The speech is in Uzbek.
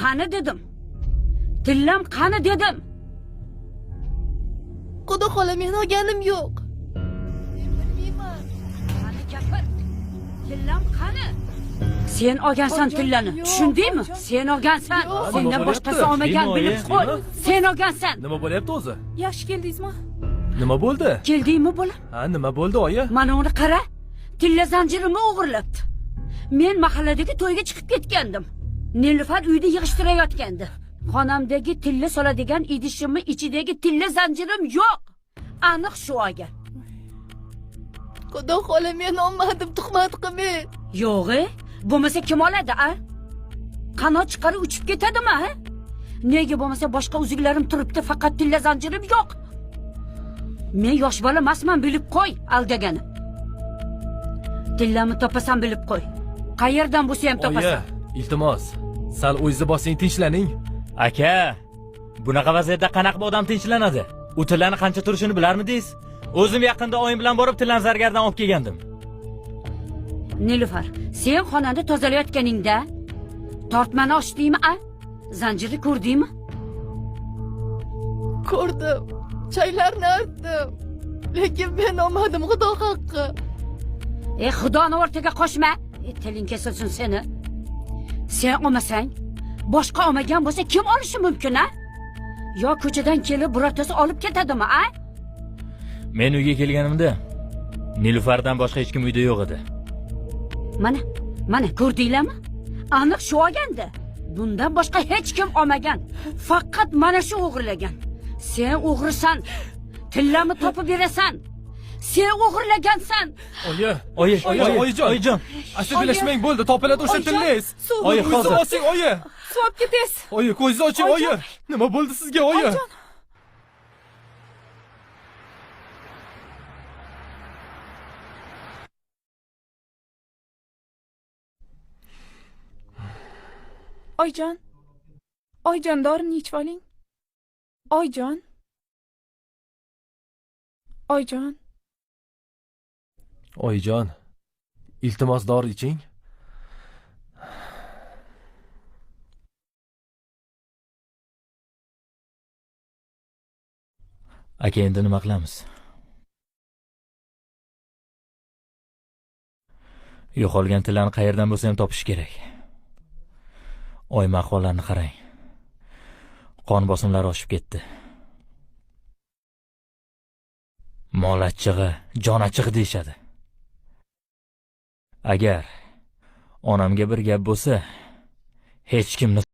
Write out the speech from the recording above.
Qani dedim. Tillam qani dedim. Xudo xola, men olganim yo'q. Men bilmayman. Qani gapir. Tillam qani? Sen olgansan Oyijon, tillani. yo'q, Tushundingmi? oyijon. Sen olgansan. Yo'q. Sendan Nima boshqasi bo'lyapti? olmagan Nima, bilib oyi? qo'y. Nima? Sen olgansan. Nima bo'lyapti o'zi? Yaxshi keldingizmi? Nima bo'ldi? Keldingmi bolam? Ha, nima bo'ldi oyi? Mana uni qara. Tilla zanjirimni o'g'irlabdi. Men mahalladagi to'yga chiqib ketgandim. Nilufar uyda yig'ishtirayotgandi. Xonamdagi tilla soladigan idishimni ichidagi tilla zanjirim yo'q. Aniq shu olgan. Xudo xola, men olmadim, tuhmat qilmang. Yo'q, e? Bo'lmasa kim oladi, a? Qanot chiqarib uchib ketadimi, a? Nega bo'lmasa boshqa uzuklarim turibdi, faqat tilla zanjirim yo'q. Men yosh bola emasman, bilib qo'y, aldagani. Tillamni topasan, bilib qo'y. Qayerdan bo'lsa ham Oyi, topasan. iltimos, sal o'zingizni bosing, tinchlaning. Aka, bunaqa vaziyatda qanaqa bir odam tinchlanadi? U tillani qancha turishini bilarmidingiz? O'zim yaqinda oyim bilan borib tillani zargardan olib kelgandim. Nilufar, sen xonani tozalayotganingda tortmani ochdingmi, a? Zanjirni ko'rdingmi? Ko'rdim. Chaylarni artdim. Lekin men olmadim, xudo haqqi. E, xudoni o'rtaga qo'shma. E, tiling kesilsin seni. Sen olmasang, boshqa olmagan bo'lsa kim olishi mumkin, a? Yo ko'chadan kelib birortasi olib ketadimi, a? Men uyga kelganimda Nilufardan boshqa hech kim uyda yo'q edi. Mana, mana ko'rdinglarmi? Aniq shu olgandi. Bundan boshqa hech kim olmagan. Faqat mana shu o'g'irlagan. Sen o'g'risan. Tillamni topib berasan. Sen o'g'irlagansan. Oyi, Oyi, oyi, oyijon. oyijon. Asabiylashmang, bo'ldi, topiladi o'sha Oyijon, tillangiz. suv. Oyi, O'zingizni hozir. bosing, oyi. Suv olib ketasiz. Oyi, ko'zingizni oching, oyi. Oyijon. Nima bo'ldi sizga, oyi? Oyijon. Oyijon. Oyijon, dorini ichib oling. Oyijon. Oyijon. Oyijon, iltimos dori iching. Aka, endi nima qilamiz? Yo'qolgan tillani qayerdan bo'lsa ham topish kerak. Oyim ahvollarini qarang. Qon bosimlari oshib ketdi. Mol achchig'i, jon achchig'i deyishadi. Agar onamga bir gap bo'lsa, hech kimni